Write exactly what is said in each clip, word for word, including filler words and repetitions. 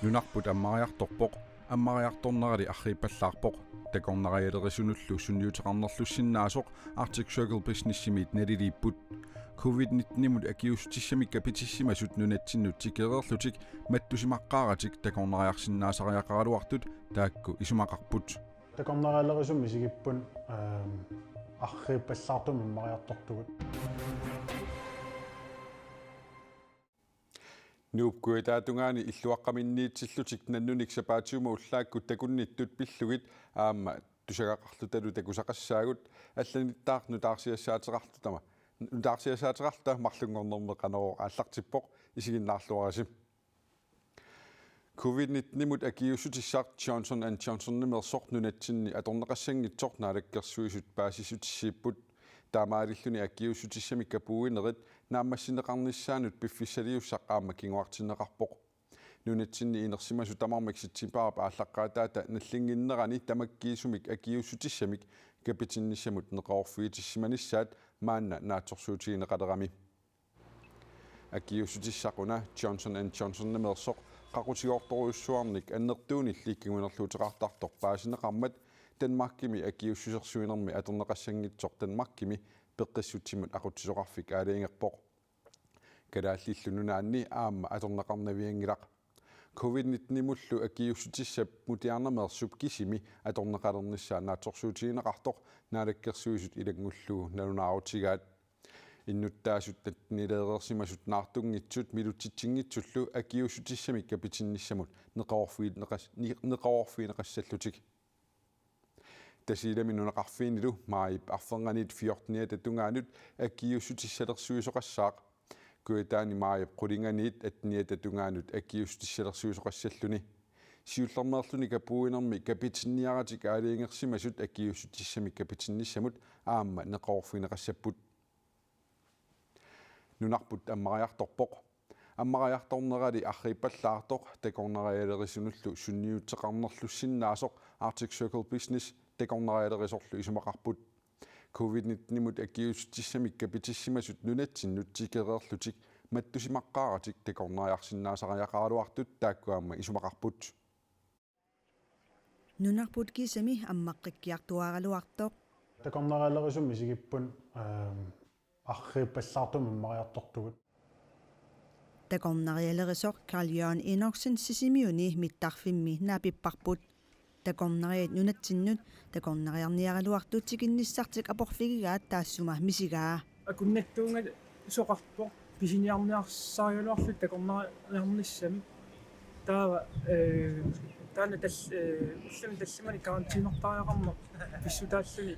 Nunarput ammariartorpoq, ammariartornerali arriippallaarpoq. Takornarialerisunullu sunniuteqarnerlussinnaasoq Arctic Circle Businessimiit naliliipput. Covid nitten-imut akiuussutissamik kapitissimasut nunatsinnut tikereerlutik mattusimaqqaaratik takornariarsinnaasariaqaraluartut taakku isumaqarput. Takornarialerisumik isigipput, ehm, arriippallaartumik ammariartortugut. Nuup Kujataatungaani illuaqqaminniitsillutik nannunik sapaatiumut ullaakkut takunnittut pillugit aamma tusagaqarlutalu takusaqassaagut. Allanittaaq nutaarsiassaateqarlutama, nutaarsiassaateqarluta marlunngornermi Qanorooq aallartippoq, isiginnaarluarisi. Covid nitten-imut akiuussutissaq Johnson and Johnson-imeersoq nunatsinni atorneqassanngitsoq Naalakkersuisut paasissutissiipput. Taamaalilluni akiuussutissamik kapuuinerit naammassineqarnissaannut piffissaliussaq aamma kinguartinneqarpoq. Nunatsinni inersimasut tamarmik septembarip aallaqqaataata nallinnginnerani tamakkiisumik akiuussutissamik kapitinnissamut neqeroorfigitissimanissaat maanna naatsorsuutigineqalerami. Akiuussutissaq una Johnson and Johnson-imeersoq qaqutigoortorujussuarnik annertuunilli kingunerluuteqartartoq paasineqarmat Danmarkimi akiuussusersuinermi atorneqassanngitsoq Danmarkimi peqqissutsimut aqutsisoqarfik aalajangerpoq. Kalaallillu Nunaanni aamma atorneqarnavianngilaq. Covid nitten-imullu akiuussutissap Modernameersup kisimi atorneqalernissaa naatsorsuutigineqartoq Naalakkersuisut ilanngullugu nalunaarutigaat. Innuttaasut attenileereersimasut naartunngitsut milutsitsinngitsullu akiuussutissamik kapitinnissamut neqeroorfigineqas-, ni-, neqeroorfigineqassallutik. Tasiilami nunaqarfiinilu maajip arfernganiit fjorteniata tungaanut akiuussutissalersuisoqassaaq. Kujataani maajip qulinganiit atteniata tungaanut akiuussutissalersuisoqassalluni. Siullermeerluni kapuuinermi kapitinniaratik aalajangersimasut akiuussutissamik kapitinnissamut aamma neqeroorfigineqassapput. Nunarput ammariartorpoq. Ammariartornerali arriippallaartoq takornarialerisunullu sunniuteqarnerlussinnaasoq Arctic Circle Business takornarialerisorlu isumaqarput. Covid nitten-imut akiuussutissamik kapitissimasut nunatsinnut tikereerlutik mattusimaqqaaratik takornariarsinnaasariaqaraluartut taakku aamma isumaqarput. Nunarput kisimi ammaqqikkiartuaraluartoq. Takornarialerisumik isigipput, ehm, arriippallaartumik ammariartortugut. Takornarialerisoq Carl Jørgen Enoksen Sisimiuni mittarfimmi naapipparput. Takornariat nunatsinnut takornariarniaraluartut tikinnissartik aporfigigaat taassuma misigaa. Akunnattuunngitsoqarpoq pisiniarniarsarigaluarluta takornariarnissamik. Taava, eh, taanna tal-, eh, ulluni tallimani karantiinertariaqarneq pissutaalluni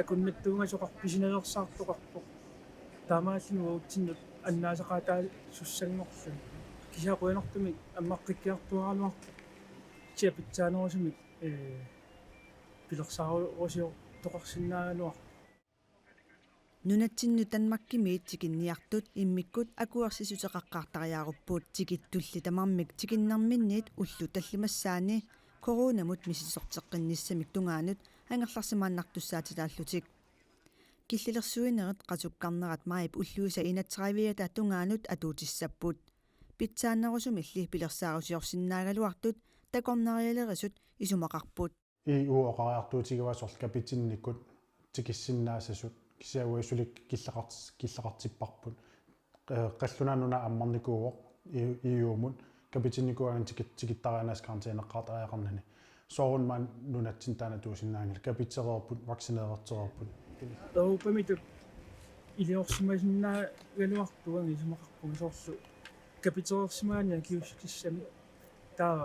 akunnattuunngitsoqarpoq pisiniarsaartoqarpoq. Taamaalilluni uatsinnut annaasaqaataasussanngorluni. Kisianni qujanartumik ammaqqikkiartuaraluarpoq. Kisianni pitsaanerusumik, eh, pilersaarusiortoqarsinnaagaluarpoq. Nunatsinnut Danmarkimiit tikinniartut immikkut akuersissuteqaqqaartariaarupput, tikittulli tamarmik tikinnerminniit ullut tallimassaanni coronamut misisorteqqinnissamik tungaanut angerlarsimaannartussaatitaallutik. Killilersuinerit qasukkarnerat maajip ulluisa enogtredive-ata tungaanut atuutissapput. Pitsaanerusumilli pilersaarusiorsinnaagaluartut takornarialerisut isumaqarput. E U oqariartuutigivaa soorlu kapitinnikut tikissinnaasasut kisianni uagut suli killeqart-, killeqartipparput. Eh, Qallunaat Nunaat ammarnikuuvoq E U-, E U-mut kapitinnikuugaangat tikit-, tikittariaannassaq karantæneqqaartariaqarnani. Soorunami nunatsinni taanna atuusinnaanngilaq, kapitereerput, vaccineerertereerput. Europamitut iliorsimasinnaagaluartugut isumaqarpunga soorlu kapitereersimagaanni akiuussutissamik taava,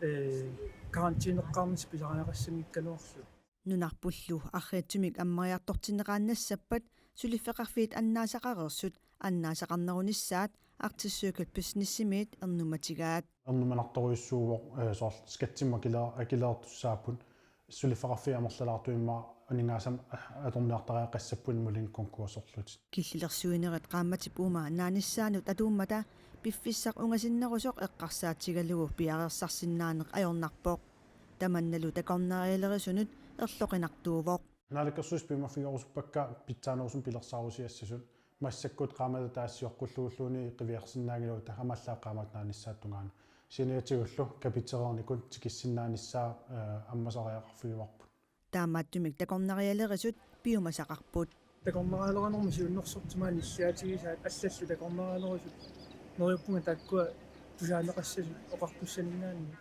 eh, karantæneqqaarnissaq pisariaqassanngikkaluarlugu. Nunarpullu arriitsumik ammariartortinneqaannassappat suliffeqarfiit annaasaqareersut annaasaqarnerunissaat Arctic Circle Businessimiit ernummatigaat. Ernumanartorujussuuvoq, eh, soorlu skattimut akile-, akilertussaapput. Suliffeqarfiit amerlalaartumik immaqa aningaasanik atorniartariaqassapput imaluunniit konkursorlutik. Killilersuinerit qaammatip uuma naanissaanut atuummata piffissaq ungasinnerusoq eqqarsaatigalugu piareersarsinnaaneq ajornarpoq. Tamannalu takornarialerisunut erloqinartuuvoq. Naalakkersuisut piumaffigerusuppakka pitsaanerusumik pilersaarusiassasut, massakkut qaammat ataaseq sioqqullugulluunniit qiviarsinnaanngilagut, taamaallaa qaammat naanissaata tungaanut. Saniatigullu kapitereernikut tikissinnaanissaa, eh, ammasariaqarfigivarput. Taamaattumik takornarialerisut piumasaqarput. Takornarialerinermi siunnersortimaani issiatigisaat allallu takornarialerisut neriuppunga taakkua tusaaneqassasut oqartussanninngaanniit.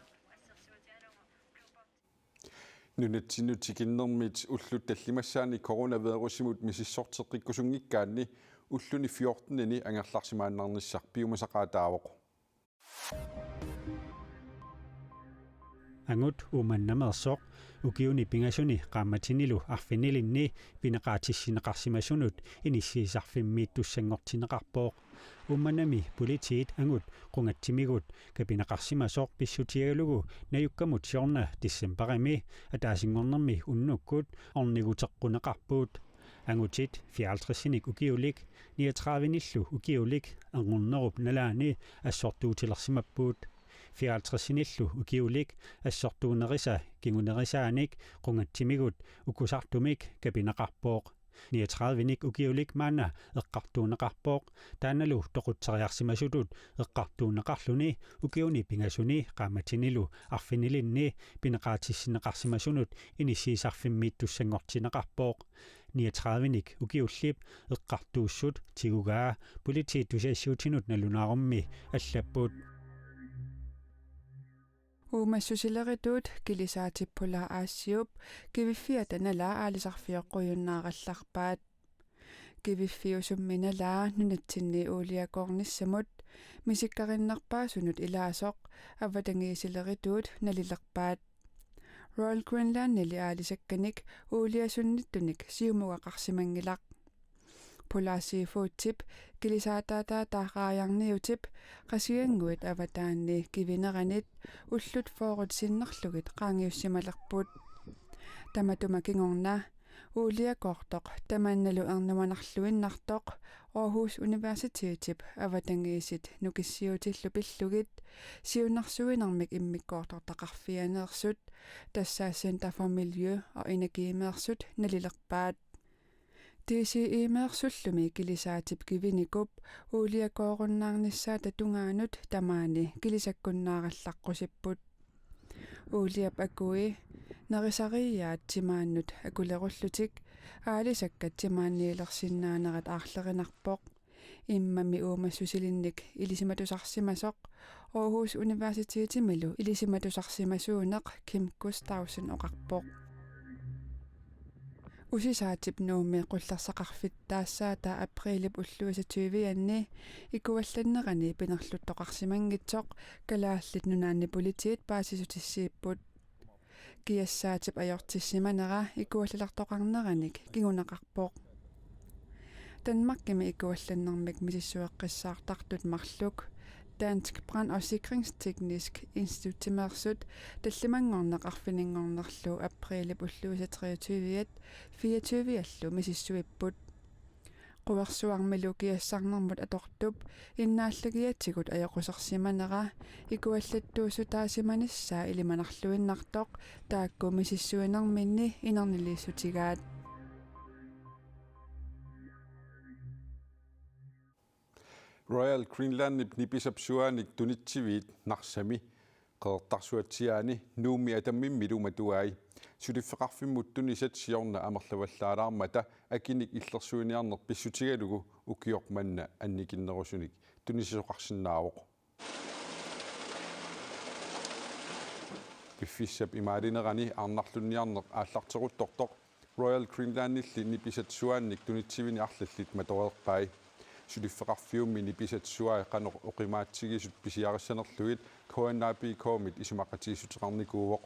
Nunatsinnut tikinnermit ullut tallimassaanni coronavirusimut misissorteqqikkusunngikkaanni ulluni fjortenini angerlarsimaannarnissaq piumasaqaataavoq. Angut Uummannammeersoq ukiuni pingasuni qaammatinilu arfinilinni pineqaatissinneqarsimasunut inissiisarfimmiittussanngortinneqarpoq. Uummannami politiit angut qungatsimigut kapineqarsimasoq pissutigalugu najukkamut siorna decembarimi ataasinngornermi unnukkut orniguteqquneqarput. Angutit fireoghalvtredsinik ukiulik niogtredivenillu ukiulik erngornerup nalaani assortuutilersimapput. Fireoghalvtredsinillu ukiulik assortuunerisa kingunerisaanik qungatsimigut ukusartumik kapineqarpoq. Niogtredivenik ukiulik maanna eqqartuunneqarpoq. Taannalu toqutseriarsimasutut eqqartuunneqarluni ukiuni pingasuni qaammatinilu arfinilinni pineqaatissinneqarsimasunut inissiisarfimmiittussanngortinneqarpoq. Niogtredivenik ukiullip eqqartuussut tigugaa politiit tusagassiuutinut nalunaarummi allapput. Uumassusilerituut kilisaatip Polar Aasiup kiviffiata nalaa aalisarfioqqujunnaarallarpaat. Kiviffiusummi nalaa nunatsinni uuliakoornissamut misikkarinnerpaasunut ilaasoq avatangiisilerituut nalilerpaat. Royal Greenlandili aalisakkanik uuliasunnittunik siumugaqarsimanngilaq. Polar Seafoodip kilisaataataata raajarniutip qasiannguit avataanni kivineranit ullut fyrret sinnerlugit qaangiussimalerput. Tamatuma kingorna uuliakoortoq tamannalu ernumanarluinnartoq Aarhus Universitetip avatangiisit nukissiuutillu pillugit siunnersuinermik immikkoortortaqarfianeersut, tassa Center for Miljø og Energimeersut, nalilerpaat. D C E-meersullumi kilisaatip kivinikup uuliakoorunnaarnissaata tungaanut tamaani kilisakkunnaarallaqqusipput. Uuliap akui nerisariaat timaannut akulerullutik aalisakkat timaanniilersinnaanerat aarlerinarpoq. Immami uumassusilinnik ilisimatusarsimasoq Aarhus Universitetimilu ilisimatusarsimasuuneq Kim Gustavsen oqarpoq. Usisaatip Nuummi qullersaqarfittaassaata apriilip ulluisa tyvianni ikuallannerani pinerluttoqarsimanngitsoq Kalaallit Nunaanni Politiit paasissutissiipput. Kiassaatip ajortissimanera ikuallalertoqarneranik kinguneqarpoq. Danmarkimi ikuallannermik misissueqqissaartartut marluk Dansk Brand- og Sikringsteknisk Institutimeersut tallimanngorneq arfininngornerlu apriilip ulluisa treogtyviat fireogtyviallu misissuipput. Quersuarmilu kiassarnermut atortup innaallagiatigut ajoqusersimanera ikuallattuussutaasimanissaa ilimanarluinnartoq taakku misissuinerminni inerniliissutigaat. Royal Greenlandip nipisap suaanik tunitsiviit Narsami Qeqertarsuatsiaani Nuummi Atammimmilu matuai suliffeqarfimmut tunisat siorna amerlavallaalaarmata akinik illersuiniarneq pissutigalugu ukioq manna annikinnerusunik tunisisoqarsinnaavoq. Piffissap imaalinerani arnarlunniarneq aallarteruttortoq Royal Greenlandilli nipisat suaannik tunitsivinik arlallit matoreerpai. Suliffeqarfiummi nipisat suai qanoq oqimaatsigisut pisiarissanerlugit K N A P K-mit isumaqatigiissuteqarnikuuvoq.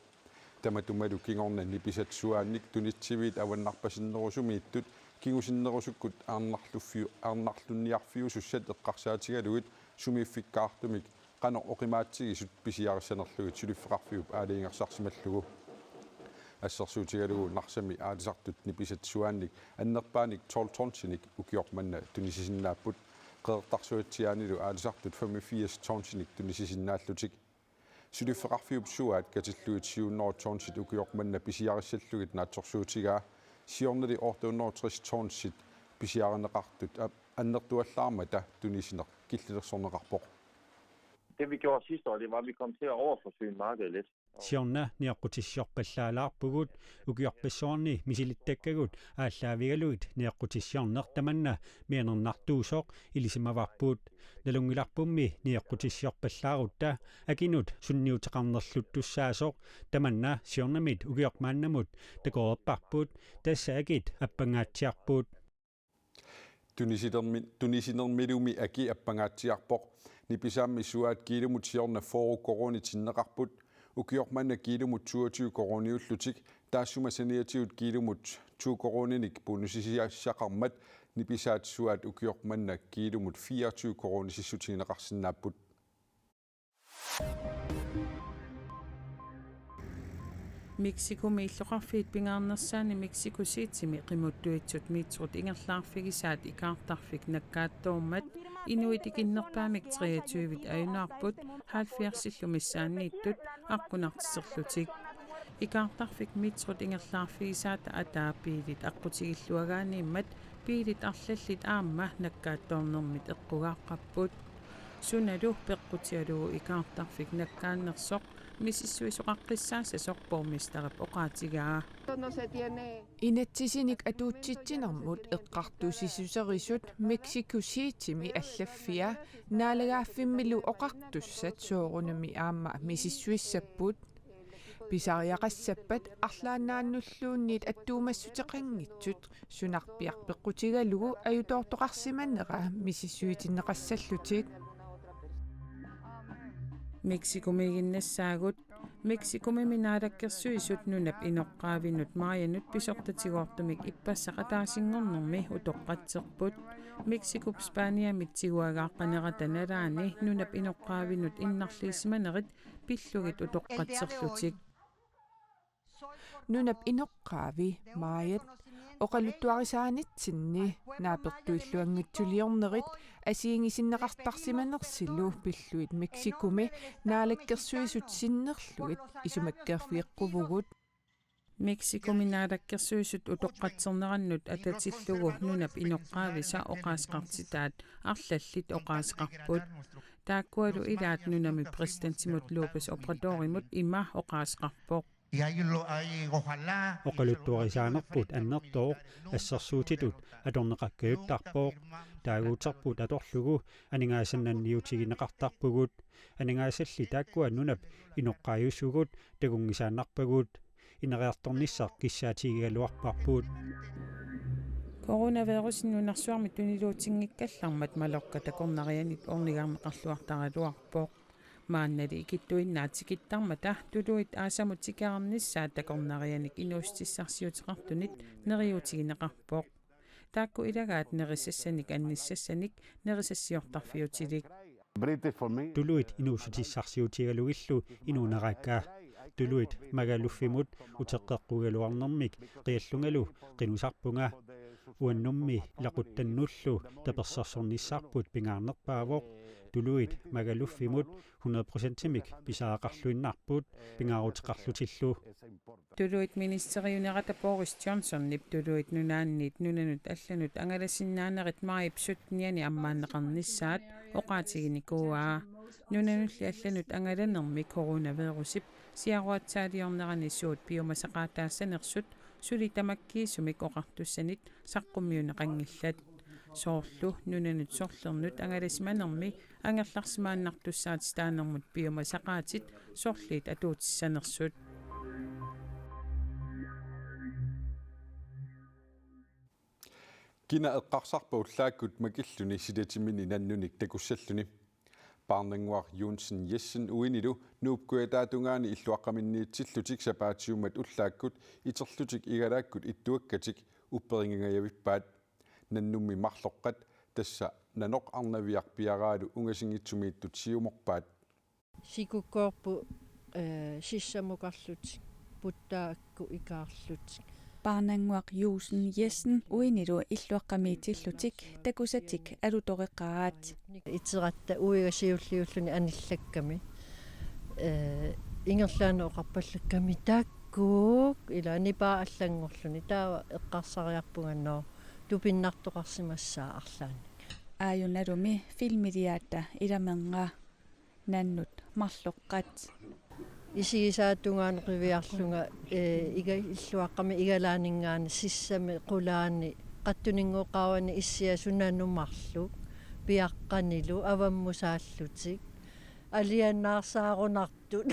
Tamatumalu kingorna nipisat suaannik tunitsiviit avannarpasinnerusumiittut kingusinnerusukkut arnarluffiu-, arnarlunniarfiusussat eqqarsaatigalugit sumiiffikkaartumik qanoq oqimaatsigisut pisiarissanerlugit suliffeqarfiup aalajangersarsimallugu. Assersuutigalugu Narsami aalisartut nipisat suaannik annerpaanik tolv tonsinik ukioq manna tunisisinnaapput. Qeqertarsuatsiaanilu aalisartut femogfirs tonsinik tunisisinnaallutik. Suliffeqarfiup suaat katillugit syv hundrede tonsit ukioq manna pisiarissallugit naatsorsuutigaa. siornali otte hundrede og tres tonsit pisiarineqartut ap-, annertuallaarmata tunisineq killilersorneqarpoq. Det vi gjorde sidste år, det var, at vi kom til at overforsyne markedet lidt. Siorna nioqqutissiorpallaalaarpugut, ukiorpassuarni misilittakkagut aallaavigalugit nioqqutissiorneq tamanna mianernartuusoq ilisimavarput. Nalunngilarpummi nioqqutissiorpallaarutta akinut sunniuteqarnerluttussaasoq tamanna siornamit ukioq maannamut takoreerparput, tassa akit appangaatsiarput. Tunisinermi-, tunisinermilumi aki appangaatsiarpoq. Nipisaammi suaat kiilumut siorna fyrre koruunit sinneqarput. Ukioq manna kiilumut toogtyve koruuniullutik, taassuma saniatigut kiilumut to koruuninik bonusisiassaqarmat nipisaat suaat ukioq manna kiilumut fireogtyve koruunisissutigineqarsinnaapput. Mexicomi illoqarfiit pingaarnersaanni Mexico Citymi qimuttuitsut metrot ingerlaarfigisaat ikaartarfik nakkaattoormat inuit ikinnerpaamik treogtyve ajunaarput halvfjerdsillu missaanniittut aqqunartiserlutik. Ikaartarfik metrot ingerlaarfigisaata ataa biilit aqqutigilluagaaniimmat biilit arlallit aamma nakkaattoornermit eqqugaaqqapput. Sunalu peqqutigalugu ikaartarfik nakkaannersoq misissuisoqaqqissaassasoq borgmesterip oqaatigaa. Inatsisinik atuutsitsinermut eqqartuussissuserisut Mexico Citymi allaffia naalagaaffimmilu oqartussat soorunami aamma misissuissapput. Pisariaqassappat arlaannaannulluunniit attuumassuteqanngitsut sunarpiaq peqqutigalugu ajutoortoqarsimanera misissuitinneqassallutik. Mexicomiiginnassaagut. Mexicomi Naalakkersuisut nunap inoqqaavinut maajanut pisortatigoortumik ippassaq ataasinngornermi utoqqatserput. Mexicop Spaniamit tiguagaaqqanerata nalaani nunap inoqqaavinut innarliisimanerit pillugit utoqqatserlutik. Nunap inoqqaavi maajat oqaluttuarisaanitsinni naapertuilluanngitsuliornerit assigiinngisinneqartarsimanersilu pillugit Mexicomi Naalakkersuisut sinnerlugit isumakkeerfigeqquvugut. Mexicomi Naalakkersuisut utoqqatsernerannut atatillugu nunap inoqqaavisa oqaaseqartitaat arlallit oqaaseqarput. Taakkualu ilaat nunami præsidentimut López Obradorimut ima oqaaseqarpoq. Oqaluttuarisaanerput annertooq, assersuutitut atorneqakkajuttarpoq. Taaguuterput atorlugu aningaasannanniutigineqartarpugut. Aningaasalli taakkua nunap inoqqaajusugut takunngisaannarpagut. Ineriartornissaq kissaatigigaluarparput. Coronavirusi nunarsuarmi tuniluutinngikkallarmat Mallorca takornarianik ornigarneqarluartaraluarpoq. Maannali ikittuinnaat tikittarmata tuluit aasamut tikeraarnissaat takornarianik inuussutissarsiuteqartunit neriuutigineqarpoq. Taakku ilagaat nerisassanik annissassanik nerisassiortarfiutilik. Tuluit inuussutissarsiutigalugillu inuunerakka. Tuluit Magalefimmut uteqqeqqugaluarnermik qiallungalu qinusarpunga. Uannummi ilaquttannullu tapersersornissarput pingaarnerpaavoq. Tuluit Magalefimmut hundrede procentimik pisariaqarluinnarput pingaaruteqarlutillu. Tuluit ministeriunerata Boris Johnsonip Tuluit Nunaanniit nunanut allanut angalasinnaanerit maajip syttenianni ammaanneqarnissaat oqaatiginikuuaa. Nunanulli allanut angalanermi coronavirusip siaruatsaaliornerani suut piumasaqaataassanersut suli tamakkiisumik oqartussanit saqqummiunneqanngillat. Soorlu nunanut sorlernut angalasimanermi angerlarsimaannartussaatitaanermut piumasaqaatit sorliit atuutissanersut. Kina eqqarsarpa ullaakkut makilluni silatiminni nannunik takussalluni? Paarnannguaq Joensen Jessen uinilu Nuup Kujataatungaani illuaqqaminniitsillutik sapaatiummat ullaakkut iterlutik igalaakkut ittuakkatik upperingangajavippaat. Nannummi marloqqat, tassa nanoq arnaviaq piaraalu ungasinngitsumiittut siumorpaat. Sikukkoorput, eh, sissamukarlutik, puttaakku ikaarlutik. Paarnannguaq Joensen Jessen uinilu illuaqqamiitsillutik takusatik alutoreqaat. Iteratta uiga siulliulluni anillakkami, eh, ingerlaannaq oqarpallakkami taak Kuuk ila nipaa allanngorluni taava eqqarsariarpunga, nå, tupinnartoqarsimassaaq arlaannik. Aajuna Lumi filmiliaata ilamernga Nannut marloqqat. Isigisaata tungaanut qiviarlunga, ee, iga-, illuaqqami igalaaninngaanniit sissami qulaani qattuninngooqaavani issiasut nannut marluk piaqqanilu avammusaallutik alianaarsaarunartut.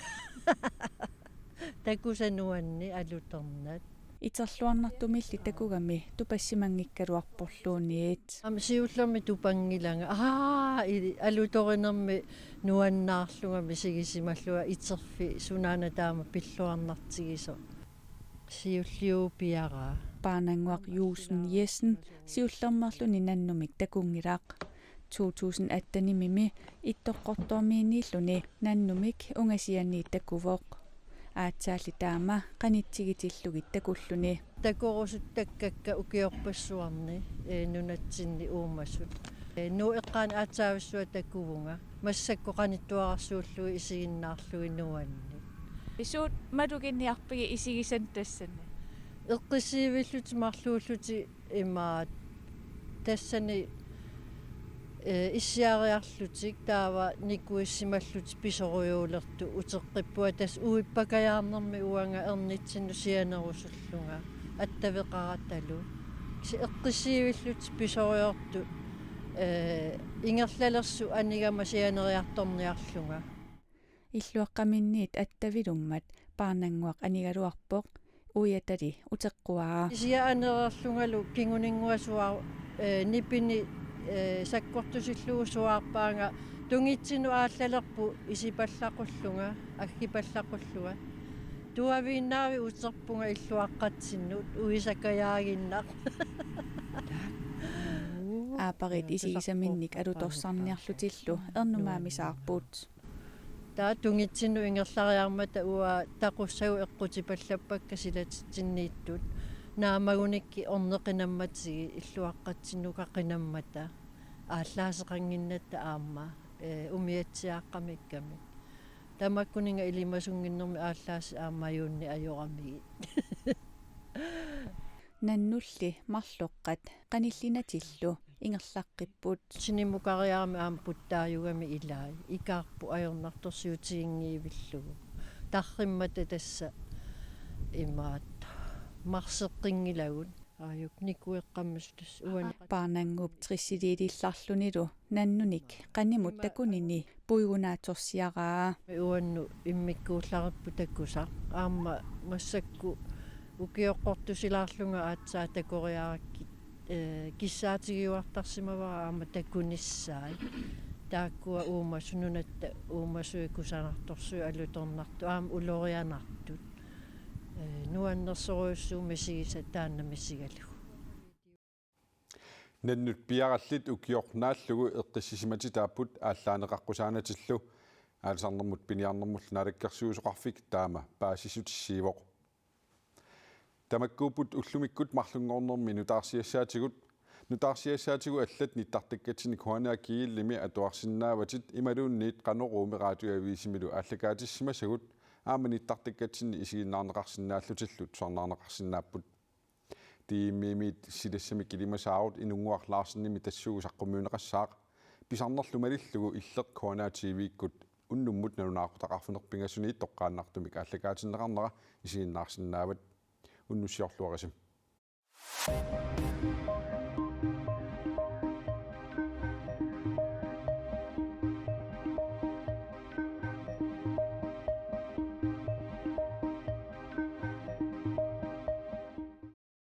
Takusa nuanni alutornat. Iterluarnartumilli takugami tupassimanngikkaluarporluunniit. Aamma siullermik tupanngilanga. Aa, i-, alutorinermi nuannaarlunga misigisimallunga iterfik sunaana taama pilluarnartigisoq. Siulliupiaraa. Paarnannguaq Juussen Jessen siullermeerluni Nannumik takunngilaq. To tusind attenimimi Ittoqqortoormiinniilluni Nannumik ungasianiit takuvoq. Aatsaalli taama qanitsigitillugit takulluni. Takorusuttakka ukiorpassuarni, ee, nunatsinni uumasut. Ee, Nuup eqqaani aatsaavissuaq takuvunga. Massakkut qanittuararsuullugit isiginnaarlugit nuanni. Suut maluginniarpigit isigisannik tassani? Eqqissivillutik marluullutik imaat tassani, ee, issiariarlutik taava nikuissimallutik pisorujuulertut uteqqippunga, tassa uippakajaarnermi uanga ernitsinnut sianerusullunga attaveqaratalu. Kisianni eqqissivillutik pisorujoortut, ee, ingerlalersut anigama sianeriartorniarlunga. Illuaqqaminniit attavilummat Paarnannguaq anigaluarpoq, uiatali uteqquaraa. Kisianni anereerlungalu kinguninngua suaa-, ee, nipini, ee, sakkortusillugu suaarpaanga tungitsinnut aallalerput isipallaqullunga, aggipallaqullunga. Tuaviinnaavik uterpunga illuaqqatsinnut uisakajaaginnaq. Aaparit isigisaminnik alutorsarniarlutillu ernumaamisaarput. Taava tungitsinnut ingerlariarmata uanga taqussagut eqqutsipallappakka silatitsinniittut. Naammagunikkit orneqinammatigit illuaqqatsinnut qaqinammata. Aallaaseqannginnatta aamma, ee, umiatsiaaqqamikkamik. Tamakkuninnga ilimasunnginnermik aallaasik aamma ajuunneq ajoramigit. Nannulli marloqqat qanillinatillu ingerlaqqipput. Sinimukariarami aamma puttaajugami ilai. Ikaarput ajornartorsiutiginngivillugu. Tarrimmata tassa imaattoq. Marseqqinngilagut. Aajuku nikueqqammassuk tassa uani. Paarnannguup tressiliilillarlunilu Nannunik qanimut takunini puigunaatsorsiaraa. Uannut immikkuullaripput takusaq. Aamma massakkut ukioqqortusilaarlunga aatsaat takoriarakkit, ee, kissaatigiuartarsimavara aamma takunissaat. Taakkua uumasut, nunatta uumasui kusanartorsuit alutornartut aamma ulorianartut. Ee, nuannersorujussuuvoq misigisat taanna misigalugu. Nannut piarallit ukioq naallugu eqqissisimatitaapput aallaaneqaqqusaanatillu. Aalisarnermut piniarnermullu Naalakkersuisoqarfik taama paasissutissiivoq. Tamakkuupput ullumikkut marlunngornermi nutaarsiassaatigut. Nutaarsiassaatigut allat nittartakkatsinni K N R G L-imi atuarsinnaavatit imaluunniit Qanoruumi radioavisimilu aallakaatissimasagut aamma nittartakkatsinni isiginnaarneqarsinnaallutillu tusarnaarneqarsinnaapput. D M-imiit silassamik ilimasaarut Inunnguaq Larsenimit tassuugu saqqummiunneqassaaq, pisarnerlu malillugu Illeq K N R T V-kkut unnummut nalunaaqutaq arfineq-pingasuniit toqqaannartumik aallakaatinneqarnera isiginnaarsinnaavat. Unnussiorluarisi.